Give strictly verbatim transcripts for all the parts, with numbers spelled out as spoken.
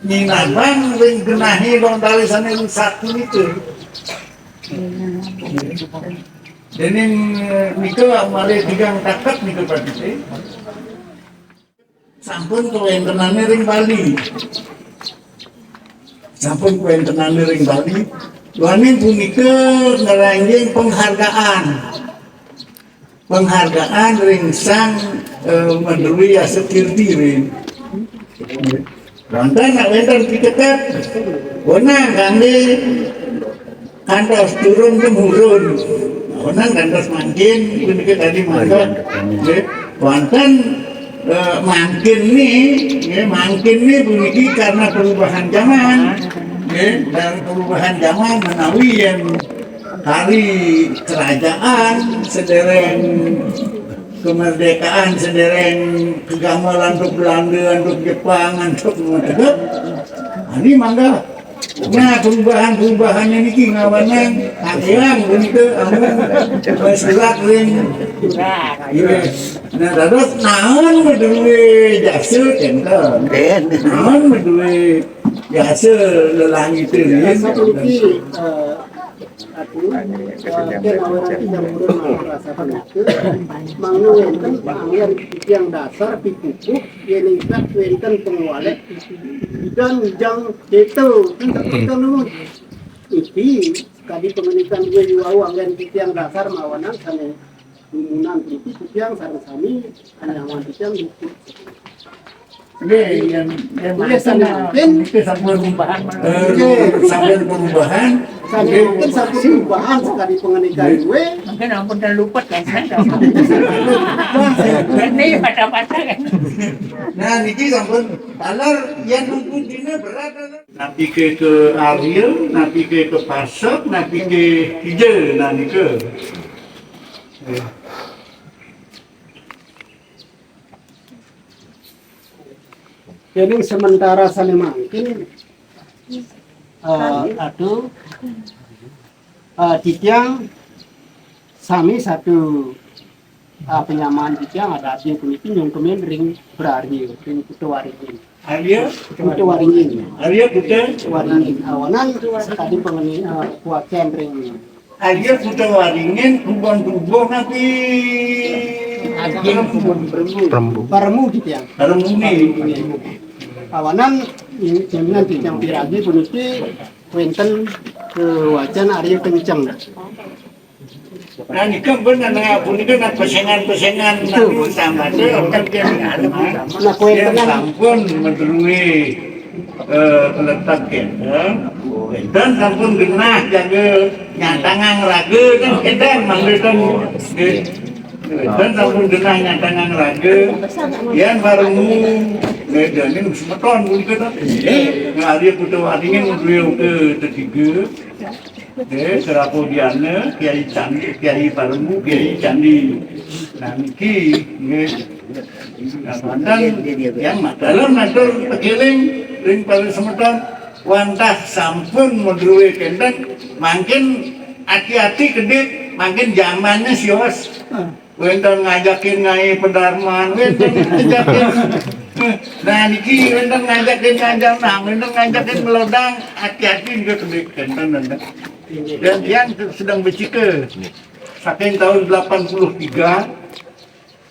Nyinabang ring genahe dong tali sane rusak puniki. Dening, eh, nika malih tigang taket nika, Pak Dite. Sampun kawentenane ring Bali. Sampun kawentenane ring Bali. Duaning punika ngranjing penghargaan. Penghargaan ring sang, eh, madruwe yasa kirti ring. Wantah nak wenten piteket. Wenang kangge kantos turun temurun. Wenang kantos mangkin, punika tadi mangga. Nggih. Wantah, eh, mangkin ni, nggih, mangkin ni puniki karena perubahan zaman. Nggih, dan perubahan zaman menawi yen hari kerajaan sedereng kemerdekaan, sedereng kegamel antuk Belanda, antuk Jepang, antuk Madura. Ini mangga. Nah, perubahan-perubahannya niki ngawanang akhirang punika amun surat ring. Iya. Nah, dados naon madruwe jasa kenten. Naon madruwe jasa lelangite riin. Sapuniki, eh, Atu, eh, ken awanan titiang purun matur rasa pangatur, mangda wenten panganggen titiang dasar pikukuh, yen ingkang wenten pangwalek dan jang keto, kan tak keto nuwun. Iki, kadi pangandikan duwe yuwau anggen titiang dasar mawanan sane Dumunan puniki titiang sareng sami anyaman titiang luput. Nggih, yang, yang Nggih, mangkin, sami mangkin. Niki sampun perubahan, eh, sampun perubahan. Sami mangkin sampun perubahan sekadi pangandikan duwe. Mungkin ampun terluput kan saya. Ini pada-pada kan. Nah, niki sampun taler yang nunggu dina berat, taler. Napi ke, ke Arya, napi ke, ke Pasek, napi ke Ija, nah nika. Dening sementara sane mangkin, eh, aduh, eh, titiang sami satu, eh, penyamaan titiang ada aja puniki nyungkemin ring Brari, ring Kuta Waringin. Arya? Kuta Waringin. Arya Kuta? Waringin. Awanan tadi pengeni, eh, kuacan ring. Arya Kuta Waringin, Kubon Tubuh napi? Ageng Kubon Perembu. Perembu. Paremu gitu ya. Paremu ni. Awanan ini jaminan titiang piragi puniki wenten, eh, wacan Arya Kenceng. Nah, nika pun anak punika nak pesengan-pesengan, itu. Namun sama tu, orang dia ni anak. Nak kue yang tenang. Sampun madruwe, eh, letak kenten. Kenten sampun genah jaga nyatangang raga kan kenten mangga kan. Nggih. Kenten sampun genah nyatangang raga. Yan paremu, nggih, jani semeton punika to. Nggih, Arya Kuta Waringin duwe uga tetiga. Nggih, Serapudiana, Kiai Candi, Kiai Paremu, Kiai Candi. Nah, niki, nggih. Nah, mantan yang matur, matur pegiling ring para semeton, wantah sampun madruwe kenten, mangkin ati-ati kedip, mangkin jamannya sios. Wenten ngajakin ngai pedarman, wenten ngajakin. Nah, niki wenten ngajakin ngajam, nah, wenten ngajakin melodang, ati-ati juga kedip kenten, wenten. Dan tiang sedang becike. Saking tahun delapan puluh tiga,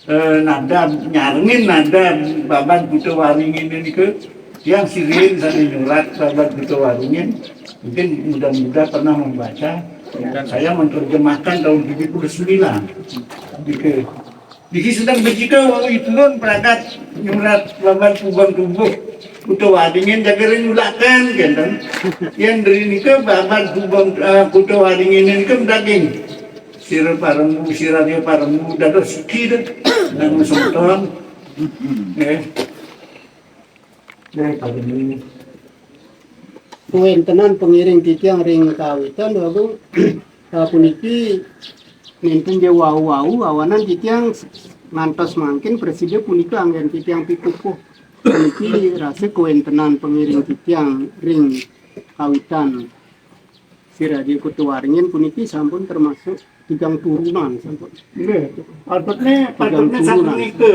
eh, nadam, nyarengin nadam Babat Kuta Waringin ini ke, tiang sirin sane nyurat Babat Kuta Waringin. Mungkin mudah-mudah pernah membaca. Dan saya menerjemahkan tahun tujuh puluh sembilan. Gitu. Niki sedang becike wau ipun pragat nyurat Babat Kubon Tubuh Kuta Waringin jaga ring ulakan, kenten. Yang dari nika Babat Kubon, eh, Kuta Waringin ini kan daging. Sira Paremu, Sira Arya Paremu, dados siki deh. Nang semeton. Eh. Nah, kali ini. Kuwentenan pangiring titiang ring kawitan, Dwagung, eh, puniki nenten ja wau-wau, awanan titiang ngantos mangkin prasida punika anggen titiang pikukuh. Puniki rasa kuwentenan pangiring titiang ring kawitan. Sira Arya Kuta Waringin puniki sampun termasuk tigang turunan sampun. Nggih. Patutne, tigang patutne turunan. Sapunika,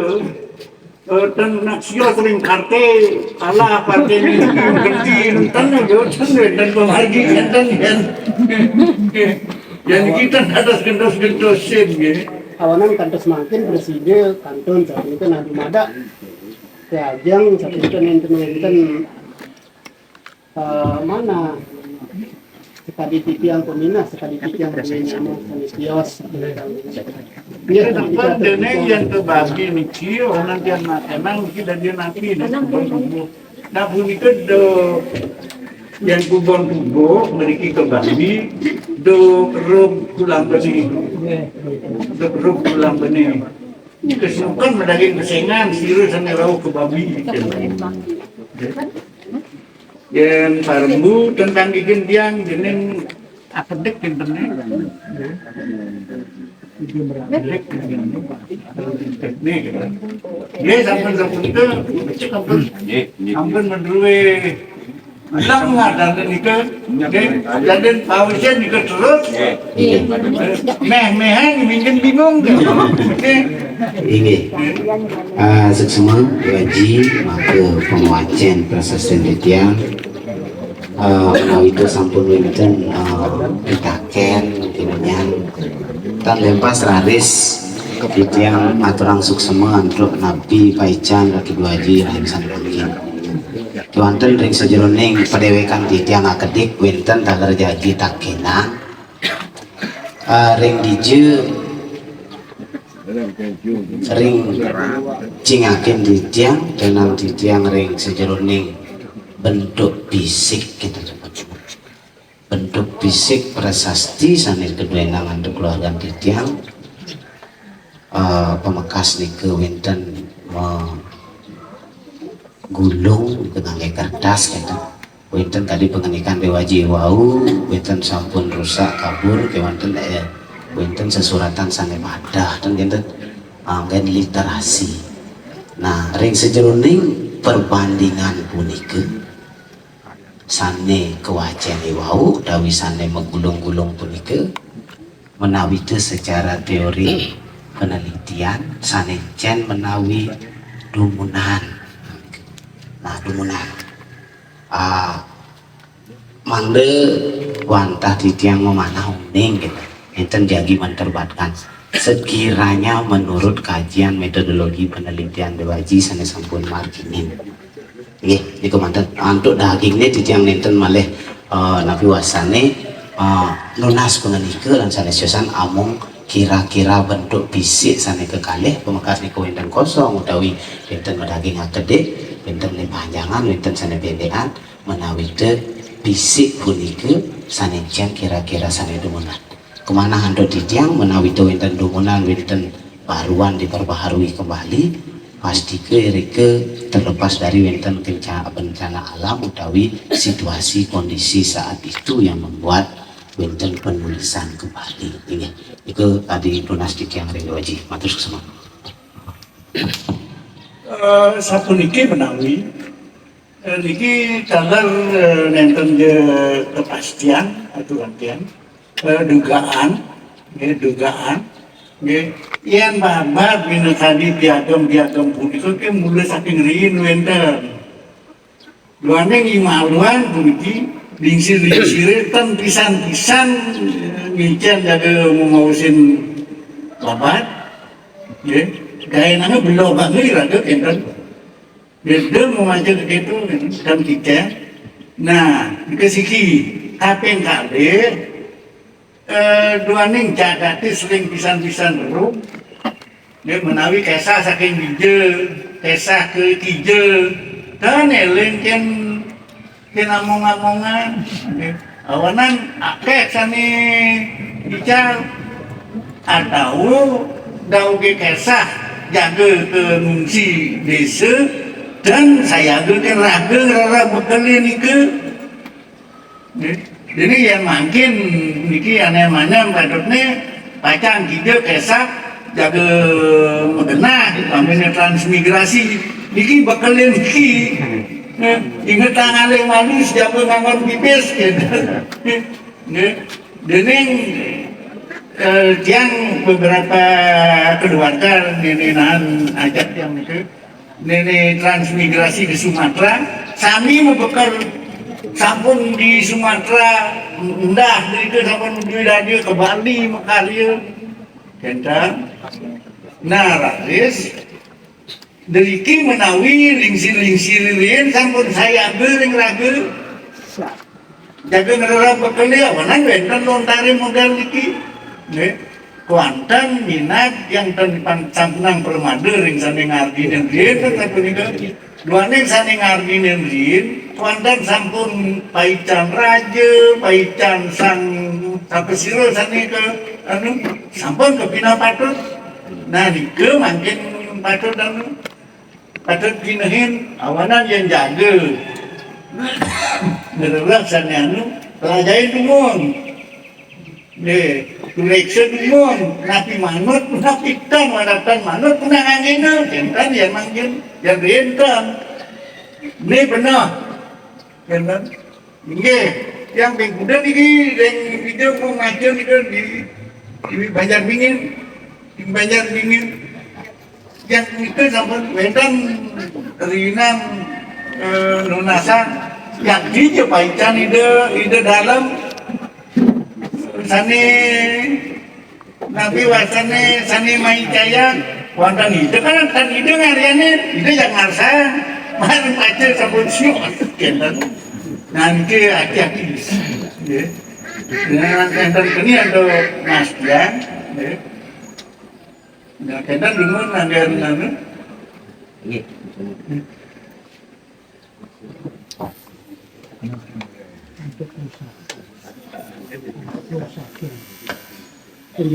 Eh, dan nak sio sering karte, kalah partai ini, ganti, enten aja, enten, enten pemargi, enten, enten. Yang kita ada gentos-gentosin, ya. Awanan kantos mangkin preside kantun saat itu nanti mada. Ya, jang saat itu nanti, nanti eh, mana? Sekadi titiang peminah, sekadi titiang peminah, sekadi tios. Iya, kan, kan, dene yang kebagi niki, orang yang emang kita dia nabi, nih, kubon tubuh. Nah, bunyi ke do, yang kubon tubuh, meriki kebagi, do kerub tulang benih. Do kerub tulang benih. Kesukan medaging kesengan, sirus ane rauh ke babi. Yen parembu tentang gigin tiang jeneng akedek enten ne. Akedek enten ne. Nih, gitu. Dia sampun sampun ke, becek ampun. Ampun mendruwe. Bilang nggak ada nika. Oke, jadi pausnya nika terus. Meh-mehan mungkin bingung. Oke. Inggih. Ah, suksma, Waji, maka pengwacen prasasti titiang. Ah, menawi itu sampun wenten, ah, pitaken, kinanyang. Tan lempas raris titiang aturang suksma antuk napi paican Ratu Dwaji rahim sané mangkin. Kewanten ring sajeroning padewekan titiang akedik wenten taler jagi takenan. Ah, ring dija ring cingakin titiang, kenang titiang ring sajeroning bentuk fisik kita sebut. Bentuk fisik prasasti sané kaduénang antuk keluargan titiang. Ah, pamekas nika wenten ma-, gulung nika nganggé kertas gitu. Wenten kadi pangandikan Dewaji wau, wenten sampun rusak kabur, kewanten, eh, wenten sesuratan sané madah, ten wenten anggén literasi. Nah, ring sajeroning perbandingan punika, sané kawacén wau, utawi sané magulung-gulung punika, menawita secara teori penelitian, sané cén menawi dumunan. Nah, dumunan. Ah, mangda wantah titiang mamanah uning gitu. Enten jagi menterbatkan. Sekiranya menurut kajian metodologi penelitian Dewaji sané sampun marginin. Nggih, niku manten. Antuk dagingné titiang nénten malih, eh, napi wastané, eh, nunas panganika lan sané siosan amung kira-kira bentuk fisik sané kekalih, pamekas niku wenten kosong utawi wenten madaging akedik, wenten panjangan, wenten sané bendekan, menawita fisik punika sané cén kira-kira sané dumunan. Kamanah antuk titiang menawita wenten dumunan, wenten baruan diperbaharui kembali, pastika irika terlepas dari wenten kenca-, bencana alam utawi situasi kondisi saat itu yang membuat wenten penulisan kembali. Inggih, niku tadi tunas titiang ring Dewaji. Matur suksma. Eh, sapuniki menawi, eh, niki taler, eh, nénten ja kepastian aturan tiang, eh, dugaan, nggih, dugaan, nggih, yén babad minakadi piagam-piagam punika ke mula saking riin wenten. Duaning imaluan puniki lingsir-lingsire ten pisan-pisan, eh, ngicén jaga mamaosin babad, nggih. Gaénanga belo banget iraga kénten. Beda mamaca kéto, kan kicén. Nah, nika siki, kaping kalih, eh, duaning jagaté sering pisan-pisan weruh. Nggih, menawi kesah saking dija, kesah ke kija, tan éling kén, kén among-amongan. Nggih. Awanan akéh sané ical, atau dauge kesah jaga ke ngungsi desa, dan sayaga kén raga ngrereh bekelé nika. Nggih. Dene yén mangkin niki ané manah patutne pacang kija kesah jaga magenah, umpamine transmigrasi. Niki bekelin niki. Nggih. Ingetang alih malu sejaba ngangon pipis gitu. Nggih. Dening, eh, tiang beberapa keluarga nini nahan ajak tiang niki. Nenek transmigrasi ke Sumatera, sami mabekel sampun di Sumatera, endah drika sampun duwe radio ke Bali makarya. Kenten. Nah, raris driki menawi lingsir-lingsir riin sampun sayaga ring raga. Jaga ngrereh bekelé awanan wénten lontaré modal niki. Nggih. Kuanten minab yang ten pan-, sampunang pramada ring sané ngardinin riin, tetapi nika duaning sané ngardinin riin, kuanten sampun paican raja, paican sang sapasira sané ke, anu, sampun kapinah patut. Nah, nika mangkin patut, anu, patut kinehin, awanan yang jaga. Ngerereh sané anu, pelajahin dumun. Nggih, tureksa dumun, napi manut, napi tan, wadatan manut, punang anggena, kenten ya mangkin, ya benten. Ini benar. Kenten. Nggih, yang ping kuda niki, yang video mau ngajar nika di, di Banjar Bingin, di Banjar Bingin. Yang itu sampun wénten rinan, eh, nunasan. Yang dija paican ida, ida dalam. Sané napi wastané sané maicayang, wonten ida kan tan ida ngaryanin, ida yang ngarsan. Mari maca sampun siok kenten. Nanti hati-hati. Nggih. Dengan kenten keni atau Mas Dian, nggih. Nah, kenten dulu nanti anu. Nggih. Eh,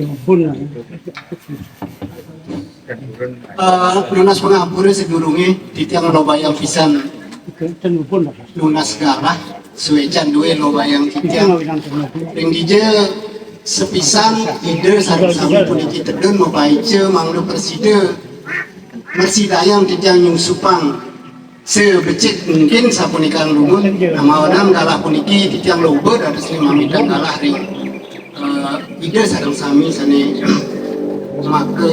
nunas pangampura sadurungé titiang lobayang pisan nunas galah suécan dué lobayang titiang. Ring dija sepisan Ida sareng sami puniki tedun mapaica mangda prasida mrasidayang titiang nyusupang sabecik mungkin sapunika dumun. Namawanan galah puniki titiang loba dados mamidan galah ring, eh, Ida sareng sami sané maka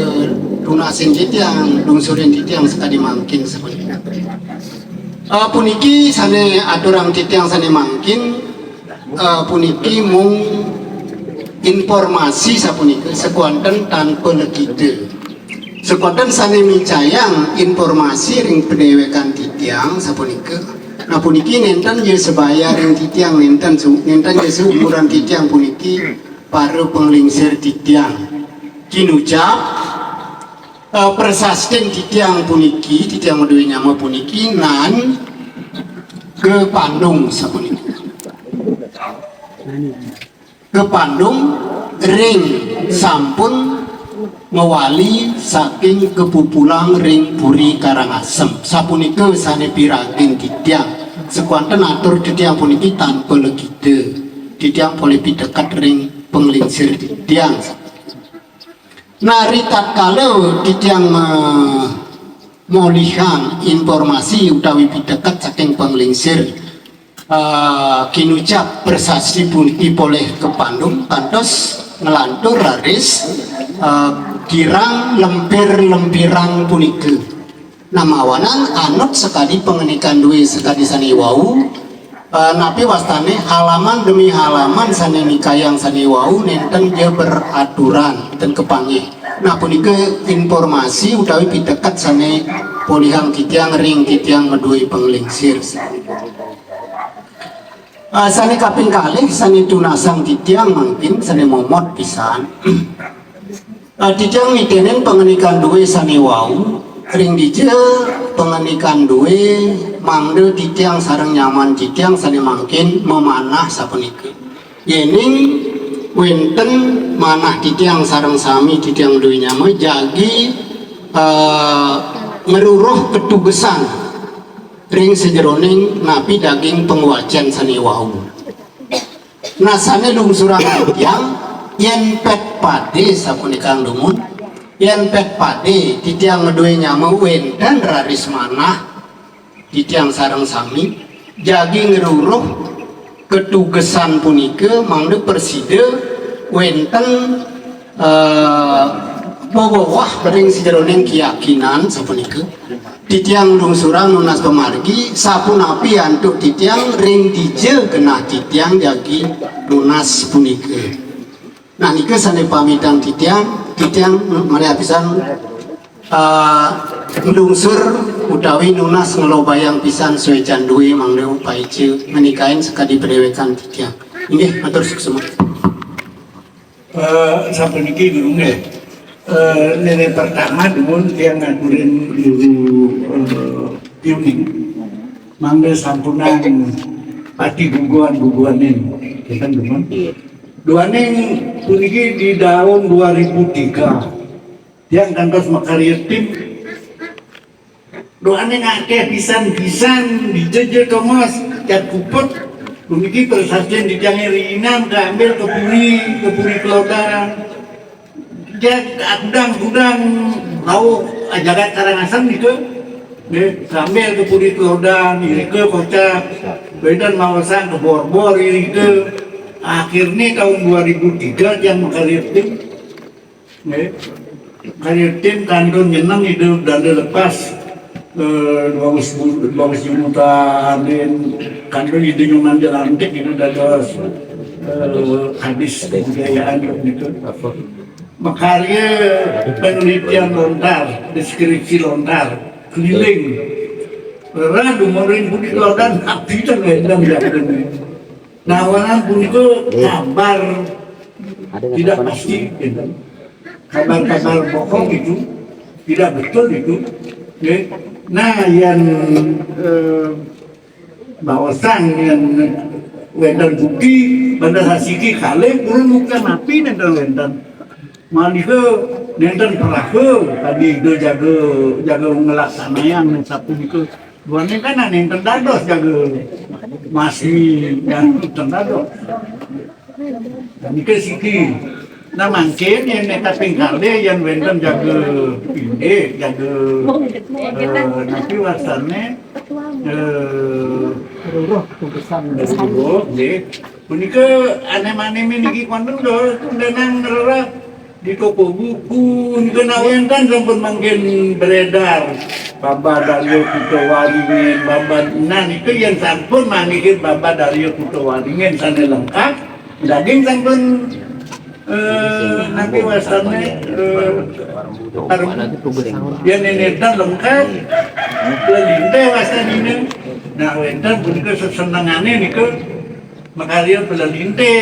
tunasin titiang, lungsurin titiang sakadi mangkin sapunika. Eh, puniki sané aturang titiang sané mangkin, eh, puniki mung informasi sapunika, sakuanten tanpa legida. Sakuanten sané micayang informasi ring padéwékan titiang sapunika. Nah, puniki nénten ja sebaya ring titiang, nénten su-, nénten ja seumuran titiang puniki para panglingsir titiang. Kinucap, eh, prasastin titiang puniki, titiang madué nyama puniki nan kapandung sapuniki. Kapandung ring sampun mawali saking kapupulang ring Puri Karangasem. Sapunika sané piragin titiang. Sakuanten atur titiang puniki tanpa legida. Titiang polih piteket ring panglingsir titiang. Nah, ritatkala titiang ma-, molihang informasi utawi piteket saking panglingsir, eh, kinucap prasasti puniki polih kapandung kantos nglantur raris, eh, kirang lempir-lempirang punika. Namawanan anut sakadi pangandikan dué sakadi sané wau, eh, napi wastané halaman demi halaman sané nikayang sané wau nénten ja beraturan, nénten kapanggih. Nah, punika informasi utawi piteket sané polihang titiang ring titiang madué panglingsir. Ah, sané kaping kalih, sané tunasang titiang mangkin, sané momot pisan. Ah, titiang nitenin pangandikan dué sané wau, ring dija pangandikan dué mangda titiang sareng nyaman titiang sané mangkin mamanah sapunika. Yéning wénten manah titiang sareng sami titiang dué nyama jagi, ah, ngruruh katugesan ring sajeroning napi daging pangwacén sané wau. Nah, sané lungsurang titiang, yén pét padé sapunika dumun, yén pét padé titiang madué nyama wénten raris manah titiang sareng sami, jagi ngruruh katugesan punika mangda prasida wénten, eh, Bawah ring sajeroning keyakinan sapunika. Titiang lungsurang nunas pamargi, sapunapi antuk titiang ring dija genah titiang jagi nunas punika. Nah, nika sane pamitang titiang, titiang malih apisan, eh, nglungsur utawi nunas nglobayang pisan suecan due mangda paica ngenikain sakadi padewekan titiang. Inggih, matur suksma. Eh, sapuniki Guru nggih. Eh, nene pertama dumun tiang ngaturin Guru, eh, Yuning. Mangda sampunang pati guguan-guguanin. Kita dumun. Duaning puniki di tahun dua ribu tiga. Tiang kantos makarya tim. Duaning akeh pisan-pisan, dija ja tongos, cat kuput. Puniki prasastin titiange riinan kaambil ka puri, ka puri Klodan. Dia kudang-kudang rauh jagat Karangasem nika. Nggih, sambil ka puri Klodan, irika kocap. Wenten maosang ka Borbor irika. Akhirnya tahun dua ribu tiga tiang makarya tim. Nggih. Karya tim kantun nyeneng Ida Belanda lepas, eh, dua belas bu-, dua belas Juni tanin kantun Ida Nyoman Jalantik itu dados, eh, hadis kebudayaan gitu. Makarya penelitian lontar, deskripsi lontar, keliling. Rerah dumun ring puri Klodan, abdi ten wénten jagung. Nah, awalan punika kabar tidak pasti, gitu. Kabar-kabar bohong itu, tidak betul itu. Nggih. Nah, yang, eh, baosan yang wénten bukti, banda sasiki kalih purun bukti napi nénten wénten. Malih nénten perahu tadi itu jaga, jaga ngelaksanayang sapunika. Duaning kan nénten dados jaga masmi yang nénten dados. Nika siki. Nah, mangkin yang nénten kalih yang wénten jaga pindik, jaga, eh, napi wastane, eh, ruruh, nggih. Punika anem-aneme niki wonten to, kundanang ngrereh di toko buku, nika nawénten sampun mangkin beredar. Babad Arya Kuta Waringin, babad, nah, nika yang sampun manggihin babad Arya Kuta Waringin sane lengkap. Daging sampun, eh, napi wastane, eh, arum. Yang nénten lengkap, lelinteh wastane. Nah, wénten punika sesenengane nika. Makarya pelelintih,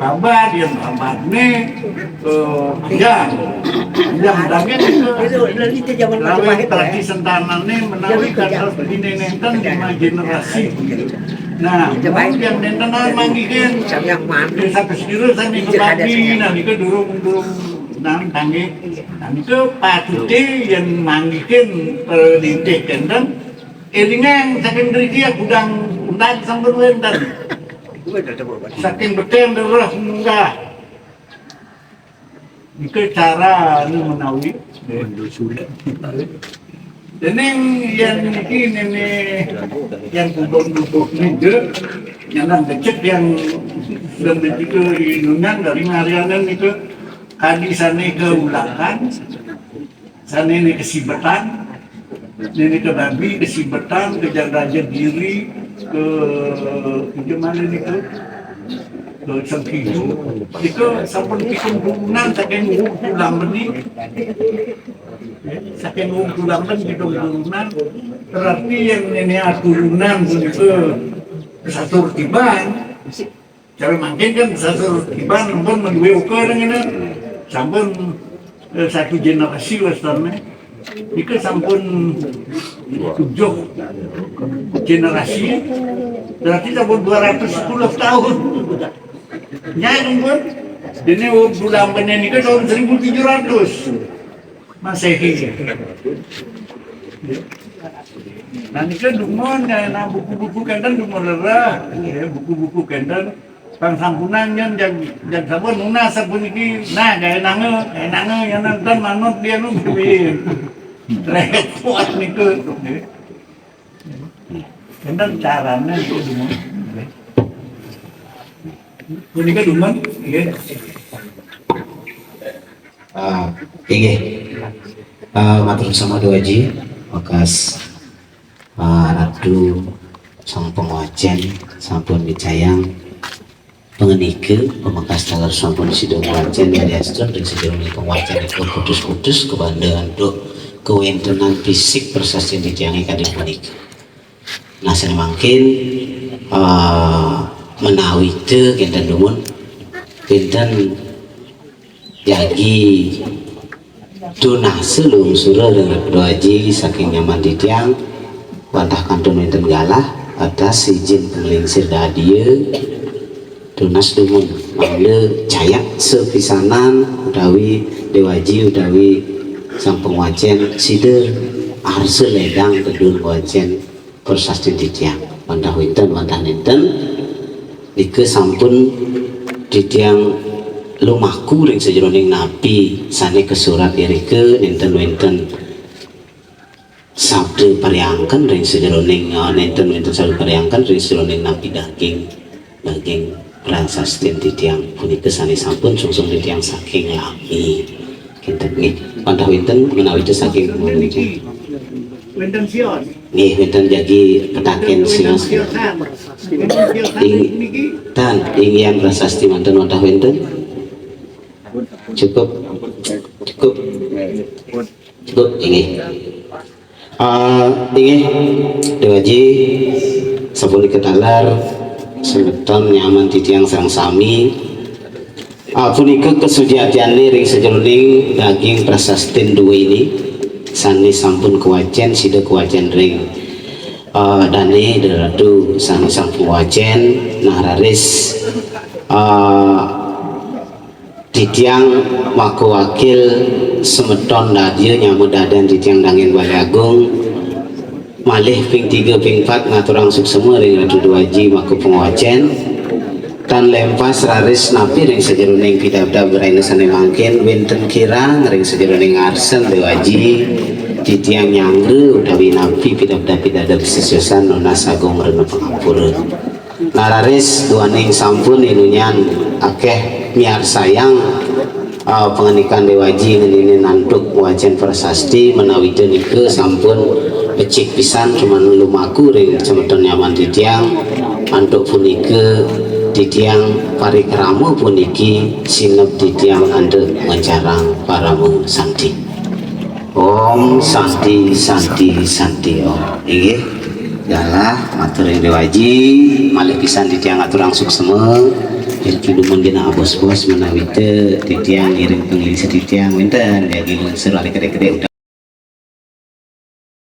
babad, yang babadne, eh, panjang. Panjang, tapi itu lawin tradisi sentanane menawi kantos begini nenten lima generasi. Nah, yang nenten manggihin desa pesisir sami kebagi, nah, itu durung, durung, nang, tangge. Nah, itu patute yang manggihin pelelintih kenten, elingang saking driki gudang undan sampun wenten. Saking beten dereh munggah. Nika cara anu menawi. Dening yang niki nene yang kubon lubuk nija, yang becek yang dan begitu inungan dari ngarianan itu kadi sane ke ulakan. Sane ini kesibetan, ini ke babi, kesibetan, ke Jang Raja Giri, ke, ke mana ini ke, ke Sengkidu. Itu sampun pitung turunan saking Wong Tulang Beni. Saking Wong Tulang Beni pitung turunan. Berarti yang ini turunan itu ke Satur Tiban. Cara mangkin kan Satur Tiban pun menduwe ukur ngene. Sampun, eh, satu generasi wastane. Nika sampun tujuh generasi. Berarti sampun dua ratus sepuluh tahun. Nyai pun dene bulan penen nika tahun seribu tujuh ratus Masehi. Nah, nika dumun, ya, nah, buku-buku kenten dumun rereh, ya, buku-buku kenten. Pang sampunang yen jag, jag sampun nunas sapuniki. Nah, gaenanga, gaenanga yen nenten manut dia nu kuwi. Repot niku. Kenten carane niku dumun. Punika dumun, nggih. Ah, inggih. Ah, matur suksma Déwa Aji, bakas, ah, Ratu Sang Pangwacén sampun micayang pangandika, pamekasné taler sampun sida ngwacén, yadiastun ring sajeroning pangwacén nika putus-putus kabanda antuk kawéntenan fisik prasasti titiangé kadi punika. Nah, sané mangkin, eh, ménawi té kénten dumun, kénten jagi tunasa lungsura ring Ratu Aji saking nyaman titiang, wantah kantun wénten galah atas ijin panglingsir dadia, tunas dumun mangda cayat sapisanan utawi Déwa Aji utawi Sang Pangwacén sida arsa ledang tedun ngwacén prasasti titiang. Wantah wénten, wantah nénten, nika sampun titiang lumaku ring sajeroning napi sané kasurat irika, nénten wénten sabda pariangken ring sajeroning, eh, nénten wénten sabda pariangken ring sajeroning napi daging, daging prasasti titiang punika sané sampun sungsung titiang saking lami. Kénten nggih. Wantah wénten ménawi té saking Wénten sios. Nggih, wénten jagi petaken sios. Wénten sios. Wénten sios Ing-, niki. Tan, inggihan prasasti manten wantah wénten. Cukup. Cukup. Cukup, inggih. Ah, inggih, Déwa Aji, sapunika taler semeton nyaman titiang sareng sami. Ah, punika kasujatiané ring sajeroning daging prasastin duéné sané sampun kawacén, sida kawacén ring, ah, dané Ida Ratu sané sampun kawacén. Nah, raris, ah, titiang makawakil semeton dadia nyama dadan titiang Dangin Balé Agung. Malih ping tiga, ping pat ngaturang suksma ring Ratu Déwa Aji maka pangwacén. Tan lempas raris napi ring sajeroning pidabdab rahina sané mangkin, wénten kirang ring sajeroning arsan Déwa Aji, titiang nyanggra utawi napi pidabdab-pidabdab sesusan nunas agung rena pangampura. Nah, raris duaning sampun inunyan akéh miarsayang, ah, pangandikan Déwa Aji ngeninin antuk wacén prasasti, ménawi té nika sampun becik pisan cuman lumaku ring semeton nyaman titiang. Antuk punika titiang parikrama puniki sineb titiang antuk ngencarang parama santi. Om Santi, Santi, Santi Om. Inggih. Galah matur ring Déwa Aji, malih pisan titiang aturang suksma. Iriki dumun dina abos-bos ménawi té titiang ngiring panglingsir titiang wénten jagi lungsur ari kedék-kedék.